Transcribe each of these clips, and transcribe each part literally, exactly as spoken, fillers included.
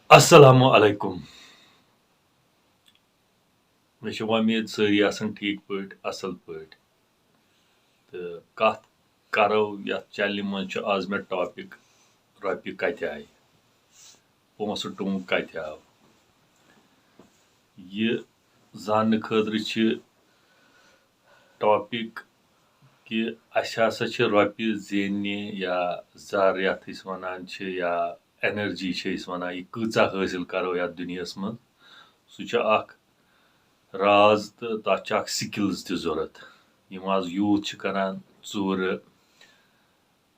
السلام علیکم۔ مےٚ چھِ وۄمید سٲری آسَن ٹھیٖک پٲٹھۍ، اَصٕل پٲٹھۍ۔ تہٕ کَتھ کَرو، یَتھ چَنلہِ منٛز چھُ آز مےٚ ٹاپِک رۄپیہِ کَتہِ آیہِ، پونٛسہٕ ٹوٗنٛگ کَتہِ آو۔ یہِ زاننہٕ خٲطرٕ چھِ ٹاپِک کہِ اَسہِ ہسا چھِ رۄپیہِ زیننہِ یا زر یَتھ أسۍ وَنان چھِ یا energy چھِ أسۍ وَنان، یہِ کۭژاہ حٲصِل کَرو یَتھ دُنیاہَس منٛز، سُہ چھُ اَکھ راز تہٕ تَتھ چھِ اَکھ skills تہِ ضوٚرَتھ۔ یِم آز youth چھِ کَران ژوٗرٕ،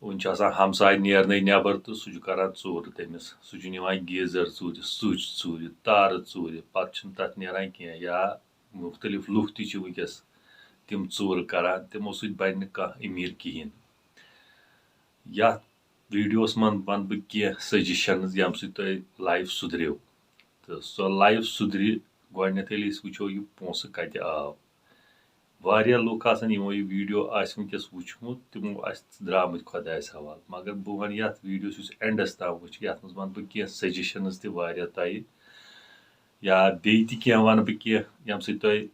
وُنہِ چھُ آسان ہمساے نیرنَے نٮ۪بر تہٕ سُہ چھُ کَران ژوٗرٕ تٔمِس، سُہ چھُ نِوان geyser ژوٗرِ، switch ژوٗرِ، تارٕ ژوٗرِ، پَتہٕ چھُنہٕ تَتھ نیران کینٛہہ۔ یا مُختٔلِف لُکھ تہِ چھِ وٕنکیٚس تِم ژوٗرٕ کَران، تِمو سۭتۍ بَنہِ نہٕ کانٛہہ أمیٖر کِہیٖنۍ۔ یَتھ ویٖڈیوَس منٛز وَنہٕ بہٕ کینٛہہ suggestions ییٚمہِ سۭتۍ تۄہہِ life سُدھریو۔ تہٕ سۄ life سُدھرِ گۄڈٕنٮ۪تھ ییٚلہِ أسۍ وٕچھو یہِ پونٛسہٕ کَتہِ آو۔ واریاہ لُکھ آسَن یِمو یہِ ویٖڈیو آسہِ وٕنکیٚس وٕچھمُت، تِمو آسہِ درٛامٕتۍ خۄدایَس حوالہٕ۔ مگر بہٕ وَنہٕ یَتھ ویٖڈیوَس یُس endس تام وٕچھِ، یَتھ منٛز وَنہٕ بہٕ کینٛہہ suggestions تہِ واریاہ تۄہہِ، یا بیٚیہِ تہِ کینٛہہ وَنہٕ بہٕ کینٛہہ ییٚمہِ سۭتۍ تۄہہِ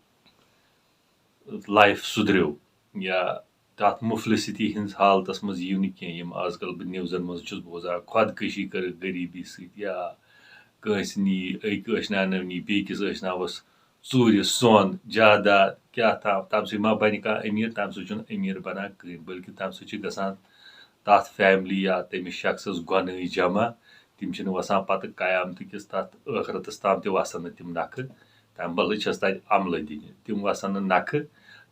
life سُدھریو یا تَتھ مُفلِسیتی ہِنٛز حالتَس منٛز یِیِو نہٕ کینٛہہ، یِم آز کَل بہٕ newsن منٛز چھُس بوزان، خۄدکٔشی کٔرٕکھ غریٖبی سۭتۍ یا کٲنٛسہِ نی أکۍ ٲشناونہٕ نی بیٚیہِ کِس ٲشناوَس ژوٗرِ سۄن، جاداد، کیٛاہ تام، تَمہِ سۭتۍ ما بَنہِ کانٛہہ أمیٖر؟ تَمہِ سۭتۍ چھُنہٕ أمیٖر بَنان کٕہٕنۍ، بلکہِ تَمہِ سۭتۍ چھِ گژھان تَتھ family یا تٔمِس شخصَس گۄنہٕے جمع۔ تِم چھِنہٕ وَسان پَتہٕ قیامتہٕ کِس تَتھ ٲخرَتَس تام تہِ وَسان نہٕ تِم نَکھٕ۔ تَمہِ بدلہٕ چھَس تَتہِ عملہٕ دِنہِ۔ تِم وَسان نہٕ نَکھٕ۔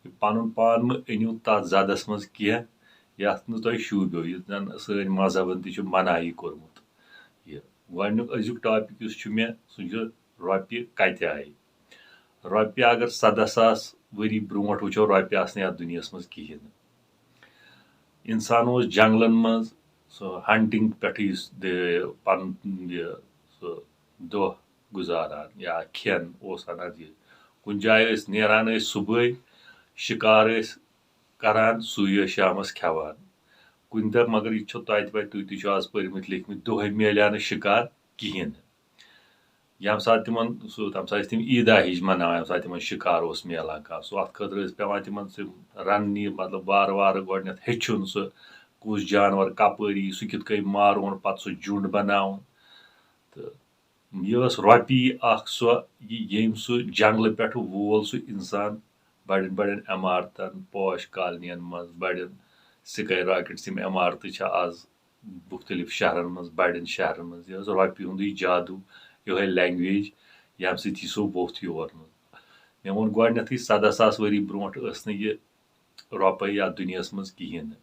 یہِ پَنُن پان مہٕ أنِو تَتھ زَدَس منٛز کینٛہہ، یَتھ نہٕ تۄہہِ شوٗبیو، یُتھ زَن سٲنۍ مذہبَن تہِ چھُ منعی کوٚرمُت۔ یہِ گۄڈٕنیُک أزیُک topic یُس چھُ مےٚ، سُہ چھُ رۄپیہِ کَتہِ آیہِ۔ رۄپیہِ اگر سَداہ ساس ؤری برونٛٹھ وٕچھو، رۄپیہِ آسہٕ نہٕ یَتھ دُنیاہَس منٛز کِہیٖنۍ نہٕ۔ اِنسان اوس جنٛگلَن منٛز سُہ hunting پٮ۪ٹھٕے یُس دِ-، پَنُن یہِ سُہ دۄہ گُزاران یا کھٮ۪ن اوس اَنان یہِ۔ کُنہِ جایہِ ٲسۍ نیران، ٲسۍ صُبحٲے شِکار ٲسۍ کَران، سُے ٲسۍ شامَس کھٮ۪وان۔ کُنہِ دۄہ، مگر یہِ چھُ توتہِ وَتہِ، تُہۍ تہِ چھِو آز پٔرۍمٕتۍ لیکھمٕتۍ، دۄہَے میلیٛاہ نہٕ شِکار کِہیٖنۍ نہٕ۔ ییٚمہِ ساتہٕ تِمَن سُہ، تَمہِ ساتہٕ ٲسۍ تِم عیٖدہ ہِش مَناوان، ییٚمہِ ساتہٕ تِمَن شِکار اوس میلان کانٛہہ۔ سُہ، اَتھ خٲطرٕ ٲسۍ پٮ۪وان تِمَن سُہ رَننہِ، مطلب، وارٕ وارٕ گۄڈٕنٮ۪تھ ہیٚچھُن سُہ کُس جانوَر کَپٲرۍ یی، سُہ کِتھ کٔنۍ مارون، پَتہٕ سُہ جُنٛڈ بَناوُن۔ تہٕ یہِ ٲس رۄپیہِ اَکھ سۄ، یہِ ییٚمۍ سُہ جنٛگلہٕ پٮ۪ٹھٕ وول سُہ اِنسان بَڑٮ۪ن بَڑٮ۪ن عمارتَن، پوش کالنِیَن منٛز، بَڑٮ۪ن sky rockets، یِم عمارتہٕ چھِ آز مُختٔلِف شہرَن منٛز، بَڑٮ۪ن شہرَن منٛز۔ یہِ ٲس رۄپیہِ ہُنٛدُے جادوٗ، یِہوٚے language، ییٚمہِ سۭتۍ یہِ سُہ ووٚتھ یور منٛز۔ مےٚ ووٚن گۄڈٕنٮ۪تھٕے، سَداہ ساس ؤری برونٛٹھ ٲس نہٕ یہِ رۄپَے یَتھ دُنیاہَس منٛز کِہیٖنۍ نہٕ۔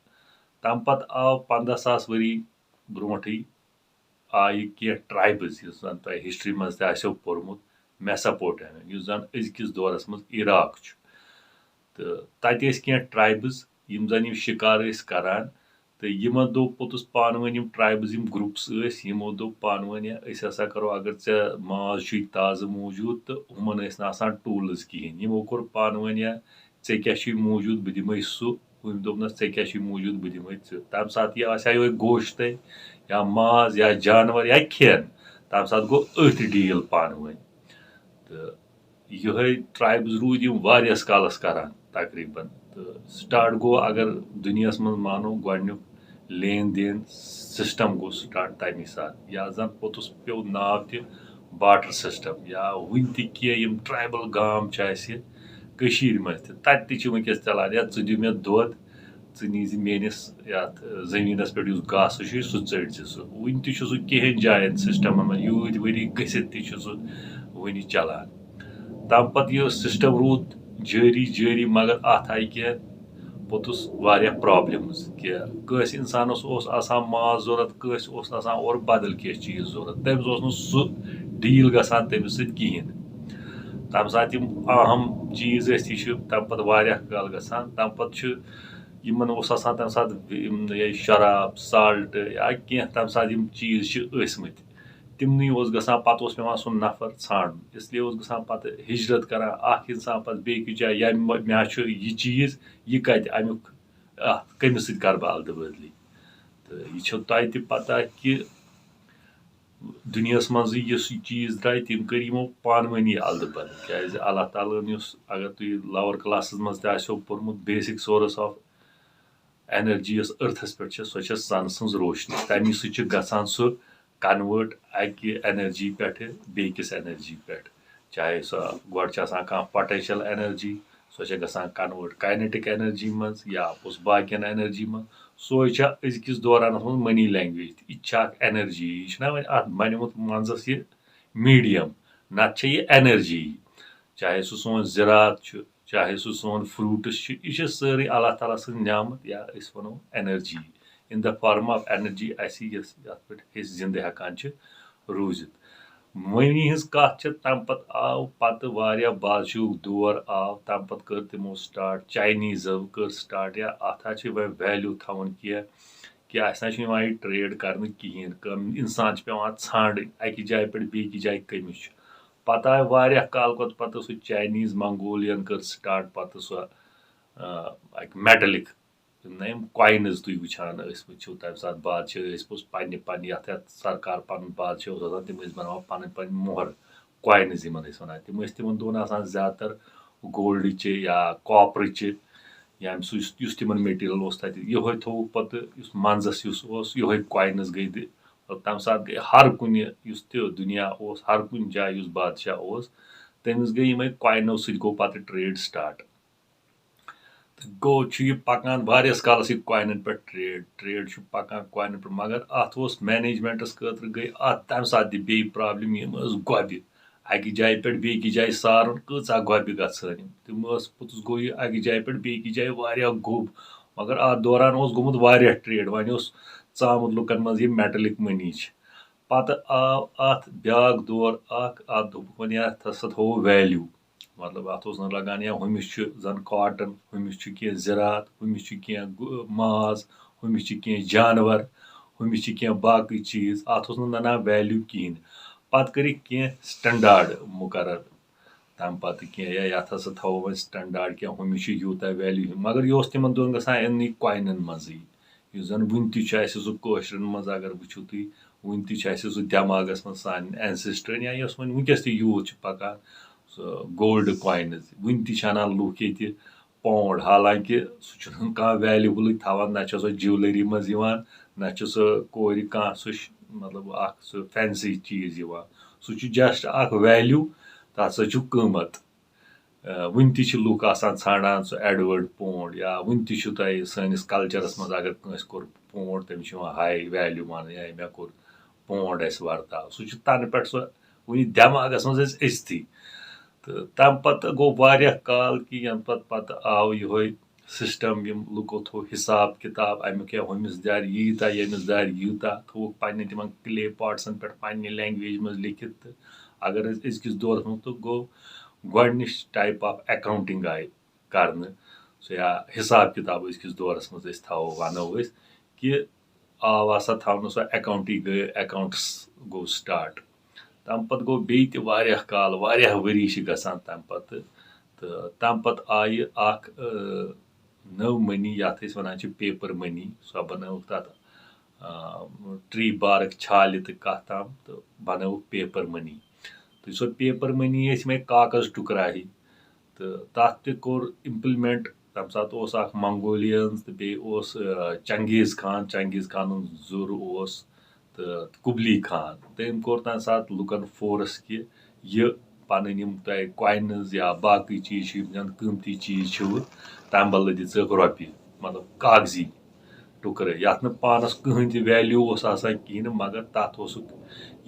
تَمہِ پَتہٕ آو پنٛداہ ساس ؤری برونٛٹھٕے آیہِ کینٛہہ tribes، یُس زَن تۄہہِ history منٛز تہِ آسیو پوٚرمُت، Mesopotamia، یُس زَن أزکِس دورَس منٛز عراق چھُ۔ تہٕ تَتہِ ٲسۍ کینٛہہ tribes، یِم زَن یِم شِکار ٲسۍ کَران، تہٕ یِمَن دوٚپ پوٚتُس پانہٕ ؤنۍ، یِم tribes، یِم groups ٲسۍ، یِمو دوٚپ پانہٕ ؤنۍ، "أسۍ ہسا کَرو، اگر ژےٚ ماز چھُے تازٕ موٗجوٗد تہٕ ہُمَن ٲسۍ نہٕ آسان tools کِہیٖنۍ، یِمو کوٚر پانہٕ ؤنۍ، یا ژےٚ کیٛاہ چھُے موٗجوٗد، بہٕ دِمَے سُہ، ہُمۍ دوٚپنَس، ژےٚ کیٛاہ چھُے موٗجوٗد، بہٕ دِمَے ژٕ۔" تَمہِ ساتہٕ یہِ آسہِ ہا یِہوٚے گوشتَے یا ماز یا جانوَر یا کھٮ۪ن، تَمہِ ساتہٕ گوٚو أتھۍ deal پانہٕ ؤنۍ۔ تہٕ یِہوٚے tribes روٗدۍ یِم واریاہَس کالَس کَران تقریٖباً۔ تہٕ start گوٚو، اگر دُنیاہَس منٛز مانو، گۄڈٕنیُک لین دین system گوٚو start تَمی ساتہٕ، یَتھ زَن پوٚتُس پیوٚو ناو تہِ barter system، یا وٕنہِ تہِ کینٛہہ یِم tribal گام چھِ اَسہِ کٔشیٖرِ منٛز تہِ، تَتہِ تہِ چھِ وٕنکیٚس چَلان، یا ژٕ دِ مےٚ دۄد، ژٕ نیٖزِ میٲنِس یَتھ زٔمیٖنَس پٮ۪ٹھ یُس گاسہٕ چھُ، سُہ ژٔٹۍ زِ سُہ۔ وٕنہِ تہِ چھُ سُہ کینٛہَن جایَن system، مطلب، یوٗتۍ ؤری گٔژھِتھ تہِ چھُ سُہ وٕنہِ چَلان۔ تَمہِ پَتہٕ یہِ system روٗد جٲری جٲری، مگر اَتھ آیہِ کینٛہہ پوٚتُس واریاہ problems، کہِ کٲنٛسہِ اِنسانَس اوس آسان ماز ضوٚرَتھ، کٲنٛسہِ اوس آسان اورٕ بدل کینٛہہ چیٖز ضوٚرَتھ، تٔمِس اوس نہٕ سُہ deal گژھان تٔمِس سۭتۍ کِہیٖنۍ۔ تَمہِ ساتہٕ یِم اَہَم چیٖز ٲسۍ، یہِ چھُ تَمہِ پَتہٕ واریاہ کال گژھان۔ تَمہِ پَتہٕ چھُ یِمَن اوس آسان تَمہِ ساتہٕ یِم یہِ شراب، salt یا کینٛہہ تَمہِ ساتہٕ یِم چیٖز چھِ ٲسۍمٕتۍ، تِمنٕے اوس گژھان، پَتہٕ اوس پٮ۪وان سُہ نفر ژھانٛڈُن۔ اس لیے اوس گژھان پَتہٕ ہِجرت کَران اَکھ اِنسان پَتہٕ بیٚیہِ کِس جایہِ، یا مےٚ، مےٚ ہا چھُ یہِ چیٖز، یہِ کَتہِ اَمیُک، اَتھ کٔمِس سۭتۍ کَرٕ بہٕ اَدلہٕ بدلی؟ تہٕ یہِ چھو تۄہہِ تہِ پَتہ کہِ دُنیاہَس منٛزٕے یُس یہِ چیٖز درٛاے، تِم کٔرۍ یِمو پانہٕ ؤنی اَلدٕ بَلدٕ۔ کیٛازِ اللہ تعالیٰ ہَن یُس، اگر تُہۍ lower class منٛز تہِ آسیو پوٚرمُت، basic source of energy یۄس earth-س پٮ۪ٹھ چھِ، سۄ چھےٚ sun سٕنٛز روشنی۔ تَمی سۭتۍ چھُ گژھان سُہ convert اَکہِ energy پٮ۪ٹھٕ بیٚیہِ کِس energy پٮ۪ٹھ۔ چاہے سۄ گۄڈٕ چھِ آسان کانٛہہ potential energy، سۄ چھےٚ گژھان convert kinetic energy منٛز یا پوٚز باقین energy منٛز۔ سۄے چھےٚ أزکِس دورانَس منٛز money language تہِ۔ یہِ تہِ چھےٚ اکھ energy۔ یہِ چھُنہ وۄنۍ اَتھ بَنیومُت منٛزَس یہِ medium، نَتہٕ چھےٚ یہِ energy۔ چاہے سُہ سون زِراعت چھُ، چاہے سُہ سون fruits چھُ، یہِ چھِ سٲرٕے اللہ تعالیٰ سٕنٛز نعمت، یا أسۍ وَنو energy، in the form of energy، اَسہِ یۄس، یَتھ پٮ۪ٹھ أسۍ زِندٕ ہٮ۪کان چھِ روٗزِتھ۔ money ہٕنٛز کَتھ چھِ، تَمہِ پَتہٕ آو پَتہٕ واریاہ بادشاہُک دور آو، تَمہِ پَتہٕ کٔر تِمو start، Chinese-و کٔر start، یا اَتھ حظ چھِ وۄنۍ value تھاوُن کینٛہہ، کہِ اَسہِ نہ چھُ یِوان یہِ trade کَرنہٕ کِہیٖنۍ، کٲم، اِنسان چھِ پٮ۪وان ژھانٛڈٕنۍ، اَکہِ جایہِ پٮ۪ٹھ بیٚیہِ کہِ جایہِ کٔمِس چھُ۔ پَتہٕ آے واریاہ کال پَتہٕ، پَتہٕ سُہ Chinese Mongolian کٔر start، پَتہٕ سۄ، آ، اَکہِ metallic، یِم نہ یِم coins تُہۍ وٕچھان ٲسۍ، وٕچھِو تَمہِ ساتہٕ بادشاہ ٲسۍ پوٚز پننہِ پننہِ، یَتھ یَتھ سرکار پَنُن بادشاہ اوس آسان، تِم ٲسۍ بَناوان پَنٕنۍ پَنٕنۍ مۄہر، coins یِمَن ٲسۍ وَنان۔ تِم ٲسۍ تِمَن دۄہَن آسان زیادٕ تر gold-چہِ یا copper-چہِ، ییٚمہِ سۭتۍ یُس، یُس تِمَن material اوس تَتہِ، یِہوٚے تھوٚوُکھ پَتہٕ یُس منٛزَس یُس اوس، یِہوٚے coins گٔے دِ-، مطلب، تَمہِ ساتہٕ گٔے ہر کُنہِ، یُس تہِ دُنیا اوس، ہر کُنہِ جایہِ یُس بادشاہ اوس، تٔمِس گٔے یِمَے coins-و سۭتۍ گوٚو پَتہٕ trade start۔ تہٕ گوٚو چھُ یہِ پَکان واریاہَس کالَس یہِ coins-ن پٮ۪ٹھ trade، trade چھُ پَکان coins-ن پٮ۪ٹھ، مگر اَتھ اوس management-س خٲطرٕ گٔے اَتھ تَمہِ ساتہٕ تہِ بیٚیہِ problem، یِم ٲس گۄبہِ۔ اَکہِ جایہِ پٮ۪ٹھ بیٚیہِ کہِ جایہِ سارُن، کۭژاہ گۄبہِ گژھان یِم۔ تِم ٲس، پوٚتُس گوٚو یہِ اَکہِ جایہِ پٮ۪ٹھ بیٚیہِ کہِ جایہِ واریاہ گوٚب، مگر اَتھ دوران اوس گوٚمُت واریاہ trade، وۄنۍ اوس ژامُت لُکَن منٛز یہِ metallic money چھِ۔ پَتہٕ آو اَتھ بیٛاکھ دور اَکھ، اَتھ دوٚپُکھ وۄنۍ یَتھ ہسا تھاوو value۔ مطلب، اَتھ اوس نہٕ لَگان، یا ہُمِس چھُ زَن cotton، ہُمِس چھُ کینٛہہ زِراعت، ہُمِس چھُ کینٛہہ گُ-، ماز، ہُمِس چھِ کینٛہہ جانوَر، ہُمِس چھِ کینٛہہ باقٕے چیٖز۔ اَتھ اوس نہٕ نَنان value کِہیٖنۍ۔ پَتہٕ کٔرِکھ کینٛہہ standard مُقرر تَمہِ پَتہٕ کینٛہہ، یا یَتھ ہسا تھاوو وۄنۍ standard کینٛہہ، ہُمِس چھُ یوٗتاہ value، مگر یہِ اوس تِمَن دۄہَن گژھان یِمنٕے coins-ن منٛزٕے۔ یُس زَن وٕنہِ تہِ چھُ اَسہِ سُہ کٲشرٮ۪ن منٛز، اگر وٕچھِو تُہۍ، وٕنہِ تہِ چھُ اَسہِ سُہ دٮ۪ماغَس منٛز سانٮ۪ن ancestor-ن، یا یۄس وۄنۍ وٕنکیٚس تہِ youth چھِ پَکان، سُہ gold coins۔ وٕنہِ تہِ چھِ اَنان لُکھ ییٚتہِ pound، حالانکہِ سُہ چھُنہٕ کانٛہہ value-بٕلٕے تھاوان، نہ چھِ سۄ jewellery منٛز یِوان، نہ چھِ سۄ کورِ کانٛہہ سُہ ش-، مطلب، اَکھ سُہ fancy چیٖز یِوان۔ سُہ چھُ just اَکھ value، تَتھ سۭتۍ چھُ قۭمَتھ۔ آ، وٕنہِ تہِ چھِ لُکھ آسان ژھانٛڈان سُہ Edward pound، یا وٕنہِ تہِ چھُ تۄہہِ سٲنِس culture-س منٛز اگر کٲنٛسہِ کوٚر pound، تٔمِس چھُ یِوان high value ماننہٕ، یا مےٚ کوٚر pound اَسہِ ورتاو۔ سُہ چھُ تَنہٕ پٮ۪ٹھ سُہ وٕنہِ دٮ۪ماغَس منٛز اَسہِ أژتھٕے۔ تہٕ تَمہِ پَتہٕ گوٚو واریاہ کال کہِ یَنہٕ پَتہٕ، پَتہٕ آو یِہوٚے system، یِم لُکو تھوٚو حِساب کِتاب اَمیُک، یا ہُمِس دارِ ییٖتاہ، ییٚمِس دارِ یوٗتاہ، تھوٚوُکھ پنٛنہِ تِمَن clay pots-ن پٮ۪ٹھ پنٛنہِ language منٛز لیکھِتھ۔ تہٕ اگر أسۍ أزکِس دورَس منٛز، تہٕ گوٚو گۄڈٕنِچ type of accounting آیہِ کرنہٕ، سُہ یا حِساب کِتاب أزکِس دورَس منٛز أسۍ تھاوو، وَنو أسۍ کہِ آو ہسا تھاونہٕ سۄ accounting گٔے، accounts گوٚو start۔ تَمہِ پَتہٕ گوٚو بیٚیہِ تہِ واریاہ کال، واریاہ ؤری چھِ گژھان تَمہِ پَتہٕ، تہٕ تَمہِ پَتہٕ آیہِ اکھ، ٲ، نٔو money، یَتھ أسۍ وَنان چھِ paper money، سۄ بَنٲوٕکھ تَتھ، آ، tree bark چھالہِ تہٕ کَتھ تام تہٕ بَنٲوٕکھ paper money۔ تہٕ سۄ paper money ٲسۍ یِمَے کاغذ ٹُکرا ہی۔ تہٕ تَتھ تہِ کوٚر implement۔ تَمہِ ساتہٕ اوس اکھ Mongolians تہٕ بیٚیہِ اوس، آ، چنگیز خان، چنگیز خانُن زُر اوس تہٕ قبلی خان۔ تٔمۍ کوٚر تَمہِ ساتہٕ لُکن force کہِ یہِ پَنٕنۍ یِم تۄہہِ coins یا باقٕے چیٖز چھِ، یِم زَن قۭمتی چیٖز چھِو، تَمہِ بدلہٕ دِژٕکھ رۄپیہِ، مطلب کاغذی ٹُکرٕ، یَتھ نہٕ پانَس کٕہٕنۍ تہِ value اوس آسان کِہیٖنۍ نہٕ، مگر تَتھ اوسُکھ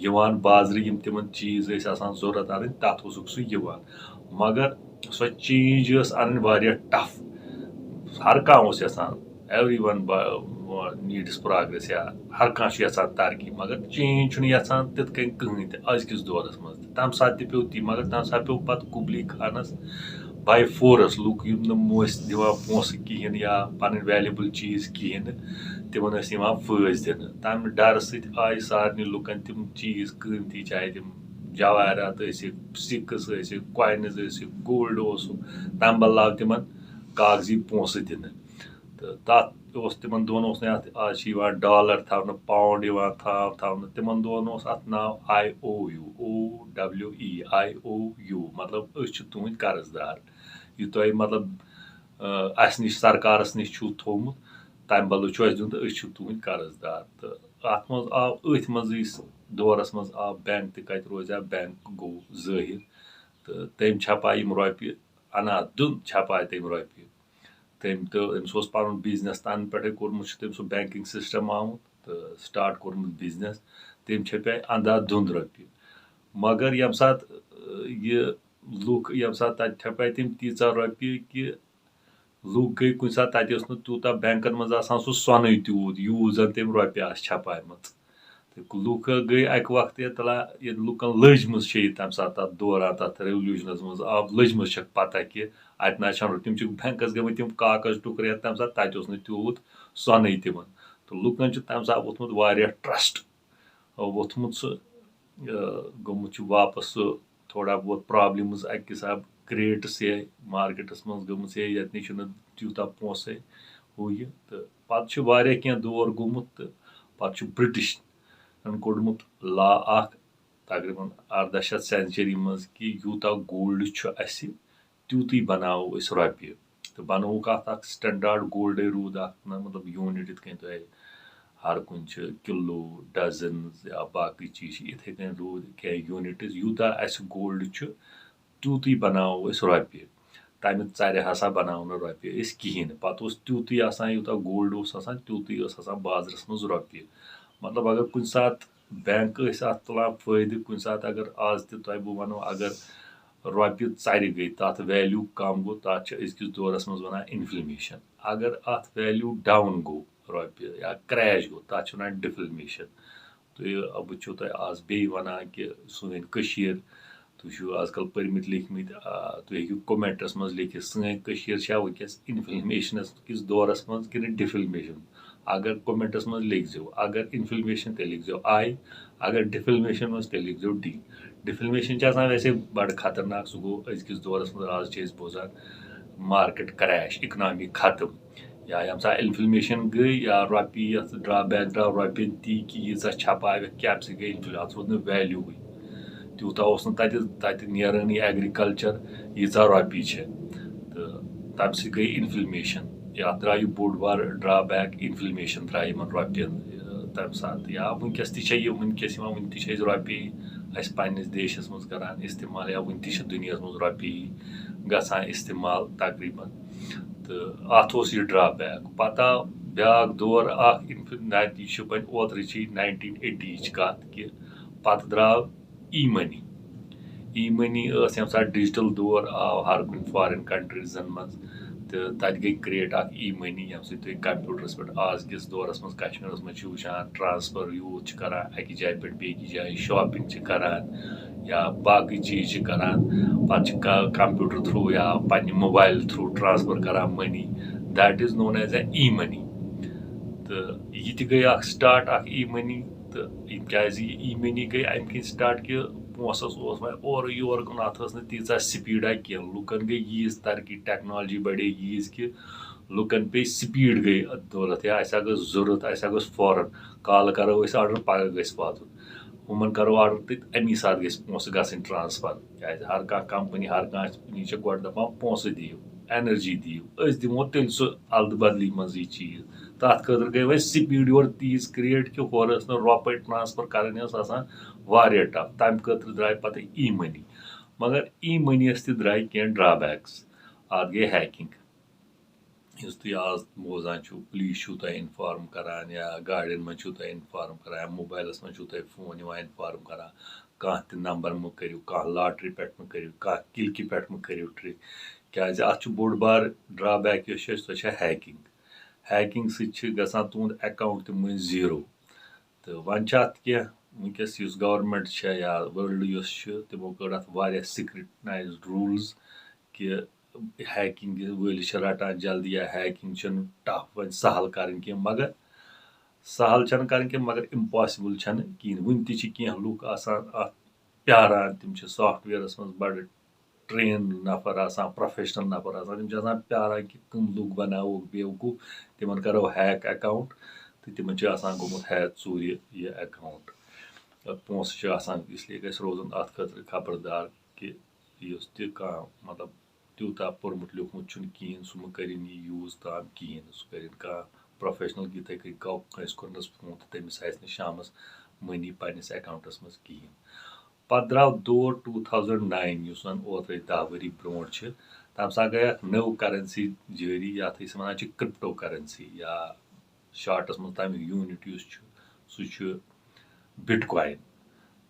یِوان بازرٕ یِم تِمَن چیٖز ٲسۍ آسان ضوٚرَتھ اَنٕنۍ، تَتھ اوسُکھ سُہ یِوان۔ مگر سۄ change ٲس اَنٕنۍ واریاہ tough۔ ہر کانٛہہ اوس یَژھان، everyone needs progress، یا ہر کانٛہہ چھُ یَژھان ترقی، مگر change چھُنہٕ یَژھان تِتھ کٔنۍ کٕہٕنۍ تہِ أزکِس دورَس منٛز۔ تَمہِ ساتہٕ تہِ پیوٚو تی، مگر تَمہِ ساتہٕ پیوٚو پَتہٕ قبلی خانَس by force، لُکھ یِم نہٕ ٲسۍ دِوان پونٛسہٕ کِہیٖنۍ یا پَنٕنۍ valuable چیٖز کِہیٖنۍ نہٕ، تِمَن ٲسۍ یِوان فٲسۍ دِنہٕ۔ تَمہِ ڈَرٕ سۭتۍ آیہِ سارنٕے لُکَن تِم چیٖز قۭمتی، چاہے تِم جواہرات ٲسِکھ، sticks ٲسِکھ، coins ٲسِکھ، gold اوسُکھ، تَمہِ بدلہٕ آو تِمَن کاغذی پونٛسہٕ دِنہٕ۔ تہٕ تَتھ اوس تِمن دۄہن اوس نہٕ اَتھ، آز چھِ یِوان ڈالر تھاونہٕ، پاونڈ یِوان تھاو تھاونہٕ، تِمن دۄہن اوس اَتھ ناو I O U, O W E, I O U, مطلب أسۍ چھِ تُہنٛدۍ قرض دار۔ یہِ تۄہہِ مطلب، آ، اَسہِ نِش، سرکارس نِش چھُو تھوٚومُت، تَمہِ بدلہٕ چھُ اَسہِ دیُن تہٕ أسۍ چھِ تُہنٛدۍ قرض دار۔ تہٕ اَتھ منٛز آو، أتھۍ منٛزٕے دورس منٛز آو بینک تہِ، کَتہِ روزِ ہا، بینک گوٚو ظٲہِر۔ تہٕ تٔمۍ چھپایہِ یِم رۄپیہِ، اَنا دیُن چھپایہِ تٔمۍ رۄپیہِ۔ تٔمۍ تہٕ أمِس اوس پَنُن بِزنِس، تَنہٕ پٮ۪ٹھَے کوٚرمُت چھُ تٔمۍ سُہ بینکِنگ سِسٹَم آمُت تہٕ سٹارٹ کوٚرمُت بِزنِس۔ تٔمۍ چھپے اَندا دُند رۄپیہِ۔ مگر ییٚمہِ ساتہٕ، آ، یہِ لُکھ، ییٚمہِ ساتہٕ تَتہِ چھپے تٔمۍ تیٖژاہ رۄپیہِ کہِ لُکھ گٔے کُنہِ ساتہٕ، تَتہِ اوس نہٕ تیوٗتاہ بینکَن منٛز آسان سُہ سۄنٕے تیوٗت، یوٗت زَن تٔمۍ رۄپیہِ آسہٕ چھپایمَژٕ۔ تہٕ لُکھ گٔے اَکہِ وقتہٕ یَتھ تَلا، ییٚلہِ لُکَن لٔجمٕژ چھِ یہِ تَمہِ ساتہٕ تَتھ دوران، تَتھ ریولوشنَس منٛز آو، لٔجمٕژ چھَکھ پَتہ کہِ اَتہِ نہ چھَنہٕ، تِم چھِ بینکَس گٔمٕتۍ تِم کاغذ ٹُکرٕ ہٮ۪تھ، تَمہِ ساتہٕ تَتہِ اوس نہٕ تیوٗت سۄنٕے تِمَن۔ تہٕ لُکَن چھُ تَمہِ ساتہٕ ووٚتھمُت واریاہ ٹرسٹ، ووٚتھمُت سُہ، آ، گوٚمُت چھُ واپَس سُہ تھوڑا بہت پرابلمز اَکہِ حساب کریٹ سے مارکیٹَس منٛز گٔمٕژ ہے، ییٚتہِ نٕے چھُنہٕ تیوٗتاہ پونٛسہٕ ہُہ یہِ۔ تہٕ پَتہٕ چھُ واریاہ کینٛہہ دور گوٚمُت تہٕ پَتہٕ چھُ برٹشن کوٚڑمُت لا اَکھ تقریباً اَرداہ شیٚتھ سینچری منٛز کہِ یوٗتاہ گولڈ چھُ اَسہِ، تیوٗتٕے بَناوو أسۍ رۄپیہِ۔ تہٕ بَنووُکھ اَتھ اَکھ سٹینڈارڈ گولڈے روٗد اَکھ، نہ مطلب یوٗنِٹ یِتھ کٔنۍ تۄہہِ ہر کُنہِ چھِ کِلوٗ، ڈزنز یا باقٕے چیٖز چھِ، یِتھَے کٔنۍ روٗد کینٛہہ یوٗنِٹٕز۔ یوٗتاہ اَسہِ گولڈ چھُ، تیوٗتٕے بَناوو أسۍ رۄپیہِ۔ تَمہِ ژَرِ ہسا بَناوو نہٕ رۄپیہِ أسۍ کِہیٖنۍ نہٕ۔ پَتہٕ اوس تیوٗتٕے آسان، یوٗتاہ گولڈ اوس آسان، تیوٗتٕے ٲس آسان بازرَس منٛز رۄپیہِ۔ مطلب اگر کُنہِ ساتہٕ بینک ٲسۍ اَتھ تُلان فٲیدٕ، کُنہِ ساتہٕ اگر آز تہِ تۄہہِ بہٕ وَنو، اگر رۄپیہِ ژَرِ گٔے، تَتھ ویلیوٗ کَم گوٚو، تَتھ چھِ أزکِس دورَس منٛز وَنان اِنفلیشن۔ اگر اَتھ ویلیوٗ ڈاوُن گوٚو رۄپیہِ یا کریش گوٚو، تَتھ چھِ وَنان ڈِفلیشن۔ تُہۍ، بہٕ چھُو تۄہہِ آز بیٚیہِ وَنان کہِ سٲنۍ کٔشیٖر، تُہۍ چھِو آز کَل پٔرمٕتۍ لیکھمٕتۍ، آ، تُہۍ ہیٚکِو کومینٹَس منٛز لیکھِتھ، سٲنۍ کٔشیٖر چھا وٕنکیٚس اِنفلیشنَس کِس دورَس منٛز کِنہٕ ڈِفلیشن؟ اگر کومینٹَس منٛز لیکھزیو، اگر اِنفلیشن تیٚلہِ لیکھزیو آی، اگر ڈِفلیشن منٛز تیٚلہِ لیکھزیو ڈی۔ ڈِفلیشن چھِ آسان ویسے بَڑٕ خطرناک، سُہ گوٚو أزکِس دورَس منٛز، آز چھِ أسۍ بوزان مارکیٹ کریش، اِکنامی ختم، یا ییٚمہِ ساتہٕ اِنفلیشن گٔے یا رۄپیہِ یَتھ ڈرا بیک درٛاو رۄپیَن تی کہِ ییٖژاہ چھپاوٮ۪کھ کیٛاہ، اَمہِ سۭتۍ گٔے اِنفلیشن، اَتھ روٗد نہٕ ویلیوٗوٕے۔ تیوٗتاہ اوس نہٕ تَتہِ، تَتہِ نیرٲنی ایگریکلچر ییٖژاہ رۄپیہِ چھِ۔ تہٕ تَمہِ سۭتۍ گٔے اِنفلیشن۔ یَتھ درٛاو یہِ بوٚڑ بار ڈرا بیک، اِنفلیشن درٛاے یِمن رۄپین، اَ، تَمہِ ساتہٕ۔ یا وٕنکیٚس تہِ چھےٚ یہِ، وٕنکیٚس یِوان، وٕنہِ تہِ چھِ أسۍ رۄپیہِ اَسہِ پننِس دیشس منٛز کران استعمال، یا وٕنہِ تہِ چھِ دُنیاہس منٛز رۄپیہِ گژھان استعمال تقریباً۔ تہٕ اَتھ اوس یہِ ڈرا بیک۔ پتہٕ آو بیاکھ دور اکھ، اِنف-، نہ، یہِ چھُ وۄنۍ اوترٕچی ناینٹیٖن ایٹی یِچ کتھ کہِ پتہٕ درٛاو ای منی۔ ای منی ٲس ییٚمہِ ساتہٕ ڈیجیٹل دور آو ہر کُنہِ فارین کنٹریزن منٛز، تہٕ تتہِ گٔے کریٹ اکھ ای منی، ییٚمہِ سۭتۍ تُہۍ کمپیوٹرس پٮ۪ٹھ آز کِس دورس منٛز کشمیرس منٛز چھِو وٕچھان، ٹرانسفر یوٗتھ چھِ کران اکہِ جایہِ پٮ۪ٹھ بیٚکہِ جایہِ، شاپنگ چھِ کران یا باقٕے چیٖز چھِ کران، پتہٕ چھِ کا-، کمپیوٹر تھرو یا پننہِ موبایل تھرو ٹرانسفر کران منی، that is known as a e money۔ تہٕ یہِ تہِ گٔے اکھ سٹارٹ اکھ ای منی۔ تہٕ یہِ کیازِ یہِ ای منی گٔے امہِ کِنۍ سٹارٹ کہِ پونٛسس اوس وۄنۍ اورٕ یورٕ کُن، اتھ ٲس نہٕ تیٖژاہ سپیٖڈا کینٛہہ، لُکن گٔے ییٖژ ترقی، ٹیکنالوجی بڑے ییٖژ کہِ لُکن پیٚیہِ سپیٖڈ گٔے اتھ دولت، یا اسہِ ہا گٔژھ ضروٗرت، اسہِ ہا گوٚژھ فوراً کال کرو أسۍ آرڈر، پگاہ گژھِ واتُن۔ ہُمن کرو آرڈر تہٕ امی ساتہٕ گژھِ پونٛسہٕ گژھٕنۍ ٹرانسفر، کیازِ ہر کانٛہہ کمپنی، ہر کانٛہہ کمپنی چھِ گۄڈٕ دپان پونٛسہٕ دِیِو، انرجی دِیِو، أسۍ دِمو تیٚلہِ سُہ الدٕ بدلی منٛز یہِ چیٖز۔ تَتھ خٲطرٕ گٔے وۄنۍ سپیٖڈ یورٕ تیٖژ کریٹ کہِ ہورٕ ٲس نہٕ رۄپَے ٹرانسفر کَرٕنۍ، ٲس آسان واریاہ ٹف۔ تَمہِ خٲطرٕ درٛاے پَتہٕ ای منی۔ مگر ای منی یَس تہِ درٛاے کینٛہہ ڈرا بیکس۔ اَتھ گٔے ہیکنگ۔ یُس تُہۍ آز بوزان چھِو، پُلیٖس چھُو تۄہہِ انفارم کران یا گاڑٮ۪ن منٛز چھُو تۄہہِ انفارم کران یا موبایلَس منٛز چھُو تۄہہِ فون یِوان انفارم کران، کانٛہہ تہِ نمبر مہٕ کٔرِو، کانٛہہ لاٹری پٮ۪ٹھ مہٕ کٔرِو، کانٛہہ کِلکہِ پٮ۪ٹھ مہٕ کٔرِو ٹرٛک۔ کیٛازِ اَتھ چھُ بوٚڑ بار ڈرا بیک یۄس چھِ اَسہِ، سۄ چھےٚ ہیکنگ۔ ہیکنگ سۭتۍ چھِ گژھان تُہُنٛد اکاؤنٹ تہِ مٔنٛزۍ زیٖرو۔ تہٕ وۄنۍ چھِ اَتھ کینٛہہ، وٕنکیٚس یُس گورنمنٹ چھےٚ یا ورلڈ یۄس چھِ، تِمو کٔڑ اَتھ واریاہ سکرٹنایزڈ روٗلز کہِ ہیکنگ وٲلۍ چھِ رٹان جلدی یا ہیکنگ چھِنہٕ ٹف وۄنۍ سہل کرٕنۍ کینٛہہ، مگر سہل چھَنہٕ کرٕنۍ کینٛہہ، مگر امپاسبل چھَنہٕ کِہیٖنۍ۔ وٕنہِ تہِ چھِ کینٛہہ لُکھ آسان اَتھ پیاران، تِم چھِ سافٹ ویئرس منٛز بڑٕ ٹرین نفر آسان، پروفیشنل نفر آسان، تِم چھِ آسان پیاران کہِ کٕم لُکھ بناووکھ بیوقوٗف، تِمن کرو ہیک اکاؤنٹ تہٕ تِمن چھُ آسان گوٚمُت ہیک ژوٗرِ یہِ اکاؤنٹ۔ پونٛسہٕ چھِ آسان، اس لیے گژھِ روزُن اتھ خٲطرٕ خبردار کہِ یُس تہِ کانٛہہ مطلب تیوٗتاہ پوٚرمُت لیوٚکھمُت چھُنہٕ کِہیٖنۍ، سُہ مہٕ کٔرِن یہِ یوٗز تام کِہیٖنۍ نہٕ۔ سُہ کٔرِن کانٛہہ پروفیشنل، یِتھَے کٔنۍ گوٚو کٲنٛسہِ کوٚرنَس فون تہٕ تٔمِس آسہِ نہٕ شامَس مٔنی پنٛنِس اکاؤنٹَس منٛز کِہیٖنۍ۔ پَتہٕ درٛاو دور ٹوٗ تھاوزنٛڈ ناین، یُس زَن اوترَے دَہ ؤری برونٛٹھ چھِ۔ تَمہِ ساتہٕ گٔے اَکھ نٔو کرنسی جٲری، یَتھ أسۍ وَنان چھِ کرپٹو کرنسی، یا شارٹَس منٛز تَمیُک یوٗنِٹ یُس چھُ، سُہ چھُ بِٹ کۄاین۔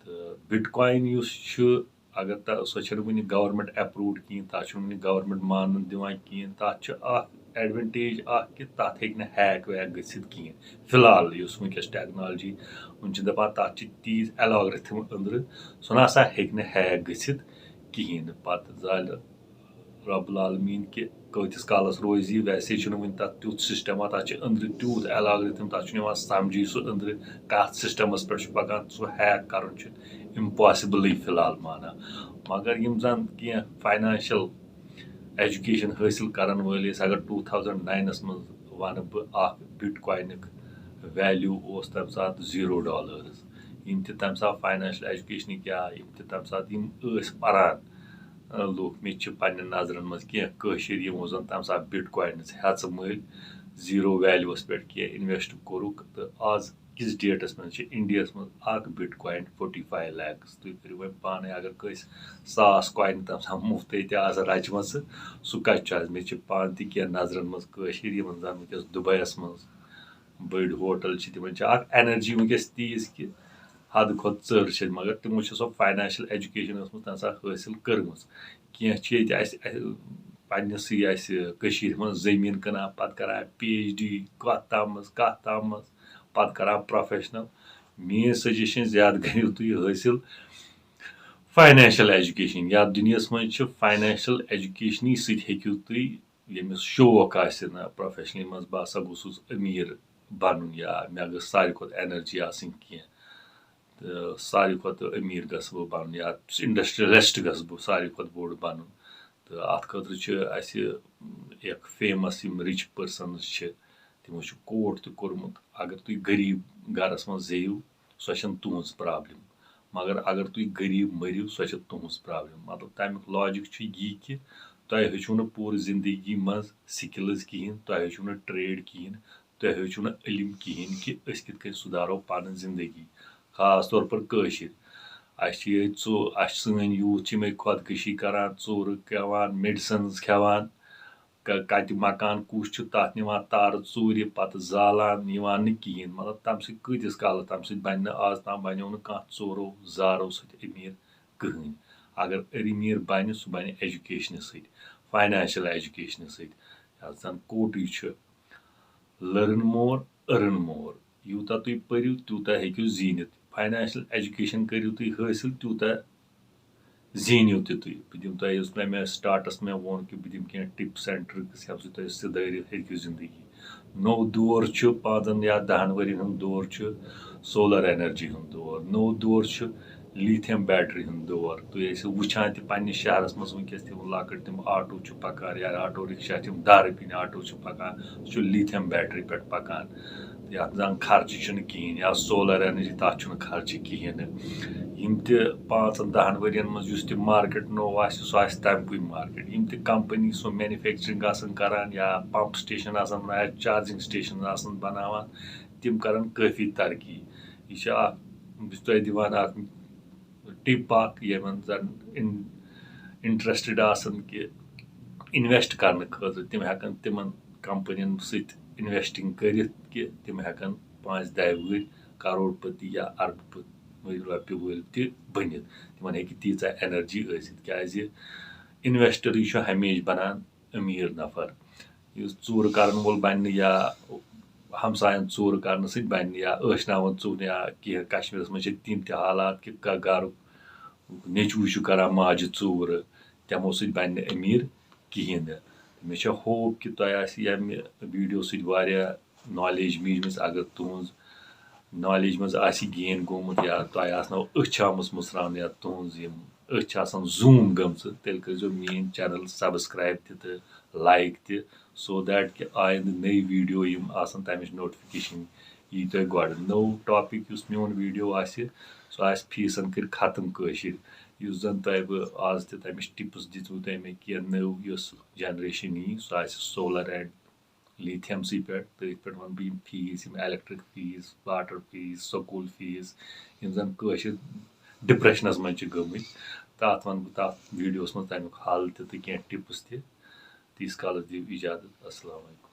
تہٕ بِٹ کۄاین یُس چھُ، اگر تہ-، سۄ چھَنہٕ وٕنہِ گورمٮ۪نٛٹ اٮ۪پروٗوڈ کِہیٖنۍ، تَتھ چھُنہٕ وٕنہِ گورمٮ۪نٛٹ مانُن دِوان کِہیٖنۍ۔ تَتھ چھُ اَکھ اٮ۪ڈوٮ۪نٹیج اَکھ کہِ تَتھ ہیٚکہِ نہٕ ہیک ویک گٔژھِتھ کِہیٖنۍ۔ فی الحال یُس وٕنکٮ۪س ٹیکنالجی، وٕنہِ چھِ دَپان تَتھ چھِ تیٖژ الگورتھم أنٛدرٕ، سُہ نہ سا ہیٚکہِ نہٕ ہیک گٔژھِتھ کِہیٖنۍ نہٕ۔ پَتہٕ زالہِ رب العالمین کہِ کۭتِس کالَس روزِ یہِ۔ ویسے چھُنہٕ وٕنہِ تَتھ تیُتھ سِسٹَما، تَتھ چھِ أنٛدرٕ تیوٗت الگورتھم، تَتھ چھُنہٕ یِوان سَمجھی سُہ أنٛدرٕ کَتھ سِسٹَمَس پٮ۪ٹھ چھُ پَکان۔ سُہ ہیک کَرُن چھُ اِمپاسِبلٕے فی الحال مانان۔ مگر یِم زَن کینٛہہ فاینانشَل ایجوکیشن حٲصِل کَرَن وٲلۍ ٲسۍ، اگر ٹوٗ تھاوزنٛڈ ناینَس منٛز وَنہٕ بہٕ، اَکھ بِٹ کۄاینُک ویلیوٗ اوس تَمہِ ساتہٕ زیٖرو ڈالرز۔ یِم تہِ تَمہِ ساتہٕ فاینانشَل ایجوکیشنٕکۍ یا یِم تہِ تَمہِ ساتہٕ یِم ٲسۍ پَران، لُکھ، مےٚ چھِ پننٮ۪ن نظرن منٛز کینٛہہ کٲشِر، یِمو زن تمہِ ساتہٕ بِٹ کۄاینٕز ہیژٕ مٔلۍ زیٖرو ویلیوس پٮ۪ٹھ کینٛہہ اِنویسٹ کوٚرُکھ، تہٕ آز کِس ڈیٹس منٛز چھِ انڈیاہس منٛز اکھ بِٹ کۄاین فورٹی فایو لیکس۔ تُہۍ کٔرِو وۄنۍ پانے، اگر کٲنٛسہِ ساس کۄاینہٕ تمہِ ساتہٕ مُفتٕے تہِ آسہٕ رچمژٕ، سُہ کتہِ چھُ آز؟ مےٚ چھِ پانہٕ تہِ کینٛہہ نظرن منٛز کٲشِر، یِمن زن وٕنکیٚس دُبییس منٛز بٔڑۍ ہوٹل چھِ، تِمن چھِ اکھ انرجی وٕنکیٚس تیٖژ کہِ حدٕ کھۄتہٕ ژٔر چھِ، مگر تِمو چھِ سۄ فاینانشل ایجوکیشن ٲسمٕژ تمہِ ساتہٕ حٲصِل کٔرمٕژ۔ کینٛہہ چھِ ییٚتہِ اَسہِ، اَسہِ پننِسٕے اَسہِ کٔشیٖرِ منٛز زٔمیٖن کٕنان، پتہٕ کران پی ایچ ڈی کتھ تام منٛز، کتھ تام منٛز، پتہٕ کران پروفیشنل۔ میٲنۍ سجیشن، زیادٕ کٔرِو تُہۍ حٲصِل فاینانشل ایجوکیشن۔ یتھ دُنیاہس منٛز چھِ فاینانشل ایجوکیشنٕے سۭتۍ ہیٚکِو تُہۍ، ییٚمِس شوق آسہِ نہ پروفیشنلی منٛز، بہٕ ہسا گوٚژھُس أمیٖر بنُن یا مےٚ گٔژھ ساروی کھۄتہٕ انرجی آسٕنۍ کینٛہہ، تہٕ ساروی کھۄتہٕ أمیٖر گژھٕ بہٕ بنُن یا انڈسٹریلسٹ گژھٕ بہٕ ساروی کھۄتہٕ بوٚڑ بنُن۔ تہٕ اتھ خٲطرٕ چھِ اسہِ اکھ فیمس یِم رِچ پٔرسنز چھِ، تِمو چھُ کوٹ تہِ کوٚرمُت، اگر تُہۍ غریٖب گرس منٛز زیٚیِو، سۄ چھَنہٕ تُہٕنٛز پرابلم۔ مگر اگر تُہۍ غریٖب مٔرِو، سۄ چھِ تُہٕنٛز پرابلم۔ مطلب، تَمیُک لاجِک چھُ یی کہِ تۄہہِ ہیٚچھِو نہٕ پوٗرٕ زندگی منٛز سکلز کِہیٖنۍ، تۄہہِ ہیٚچھِو نہٕ ٹریڈ کِہیٖنۍ، تۄہہِ ہیٚچھِو نہٕ علم کِہیٖنۍ کہِ أسۍ کِتھ کٔنۍ سُدھارو پنٕنۍ زندگی۔ خاص طور پر کٲشِر۔ اَسہِ چھِ ییٚتہِ ژو-، اَسہِ چھِ سٲنۍ یوٗتھ چھِ یِمَے خۄدکٔشی کران، ژوٗرٕ کھٮ۪وان، میڈیسنز کھٮ۪وان، ک-، کتہِ مکان کُس چھُ، تتھ نِوان تارٕ ژوٗرِ، پتہٕ زالان، یِوان نہٕ کِہیٖنۍ۔ مطلب، تمہِ سۭتۍ کۭتِس کالس، تمہِ سۭتۍ بنہِ نہٕ، آز تام بنیو نہٕ کانٛہہ ژورو زارو سۭتۍ أمیٖر کٕہٕنۍ۔ اگر أمیٖر بنہِ، سُہ بنہِ ایجوکیشنہٕ سۭتۍ، فاینانشل ایجوکیشنہٕ سۭتۍ۔ یتھ زن کوٹٕے چھُ، learn more, earn more۔ یوٗتاہ تُہۍ پٔرِو، تیوٗتاہ ہیٚکِو زیٖنِتھ۔ فاینانشل ایجوکیشن کٔرِو تُہۍ حٲصِل، تیوٗتاہ زیٖنِو تہِ تُہۍ۔ بہٕ دِمہٕ تۄہہِ، یُس مےٚ، مےٚ سٹارٹس مےٚ ووٚن کہِ بہٕ دِمہٕ کینٛہہ ٹپس اینڈ ٹرکس، ییٚمہِ سۭتۍ تُہۍ سُدھٲرِتھ ہیٚکِو زندگی۔ نوٚو دور چھُ، پانٛژن یا دَہن ؤرین ہُنٛد دور چھُ سولر انرجی ہُنٛد دور۔ نوٚو دور چھُ لیٖتھیم بیٹری ہُنٛد دور۔ تُہۍ ٲسِو وٕچھان تہِ پننِس شہرس منٛز وٕنکیٚس تِم لۄکٕٹۍ تِم آٹو چھِ پکان یا آٹو رکشا، تِم دَہ رۄپیِنۍ آٹو چھِ پکان، سُہ چھُ لیٖتھیم بیٹری پٮ۪ٹھ پکان۔ یتھ زن خرچہٕ چھُنہٕ کِہیٖنۍ، یا سولر انرجی، تتھ چھُنہٕ خرچہٕ کِہیٖنۍ نہٕ۔ یِم تہِ پانٛژن دَہن ؤرین منٛز یُس تہِ مارکیٹ نوٚو آسہِ، سُہ آسہِ تمہِ کُے مارکیٹ۔ یِم تہِ کمپنی سُہ مینوفیکچرنگ آسن کران یا پمپ سٹیشن آسن بناوان یا چارجنگ سٹیشن آسن بناوان، تِم کرن کٲفی ترقی۔ یہِ چھِ اکھ، بہٕ چھُس تۄہہِ دِوان اکھ ٹِپ اکھ، یِمن زن اِن-، انٹرسٹڈ آسن کہِ انویسٹ کرنہٕ خٲطرٕ، تِم ہٮ۪کن تِمن کمپنین سۭتۍ انویسٹنگ کٔرِتھ کہِ تِم ہٮ۪کن پانٛژِ دَہہِ وُہٕرۍ کرور پتی یا ارب پتی رۄپیہِ وٲلۍ تہِ بٔنِتھ۔ تِمن ہیٚکہِ تیٖژاہ انرجی ٲسِتھ، کیازِ انویسٹرٕے چھُ ہمیشہِ بنان أمیٖر نفر۔ یُس ژوٗرٕ کرن وول بنہِ نہٕ یا ہمساین ژوٗرٕ کرنہٕ سۭتۍ بنہِ نہٕ یا ٲشناوان ژوٗرٕ یا کینٛہہ، کشمیٖرس منٛز چھِ تِم تہِ حالات کہِ گ-، گرُک نیٚچوٗ چھُ کران ماجہِ ژوٗرٕ، تِمو سۭتۍ بنہِ نہٕ أمیٖر کِہیٖنۍ نہٕ۔ مےٚ چھےٚ ہوپ کہِ تۄہہِ آسہِ ییٚمہِ ویٖڈیو سۭتۍ واریاہ نالیج میٖجمٕژ۔ اگر تُہٕنٛز نالیج منٛز آسہِ گین گوٚمُت یا تۄہہِ آسنو أچھ آمٕژ مٕژراونہٕ یا تُہٕنٛز یِم أچھ آسان زوٗم گٔمژٕ، تیٚلہِ کٔرۍزیو میٛٲنۍ channel subscribe تہِ تہٕ like تہِ، so that کہِ آیندٕ نٔے video یِم آسان، تَمِچ notification یی تۄہہِ گۄڈٕ۔ نوٚو topic یُس میون video آسہِ، سُہ آسہِ فیٖسَن کٔرۍ ختم کٲشِر، یُس زَن تۄہہِ بہٕ آز تہِ تَمِچ tips دِژوٕ تۄہہِ مےٚ کینٛہہ نٔو یۄس generation یی، سُہ آسہِ solar and lithium سٕے پٮ۪ٹھ۔ تٔتھۍ پٮ۪ٹھ وَنہٕ بہٕ یِم fees، یِم electric fees، water fees، school fees، یِم زَن کٲشِر depression منٛز چھِ گٔمٕتۍ، تَتھ وَنہٕ بہٕ تَتھ video منٛز تَمیُک حل تہِ تہٕ کینٛہہ tips تہِ۔ تیٖتِس کالَس دِیِو اِجازت۔ السلام علیکم۔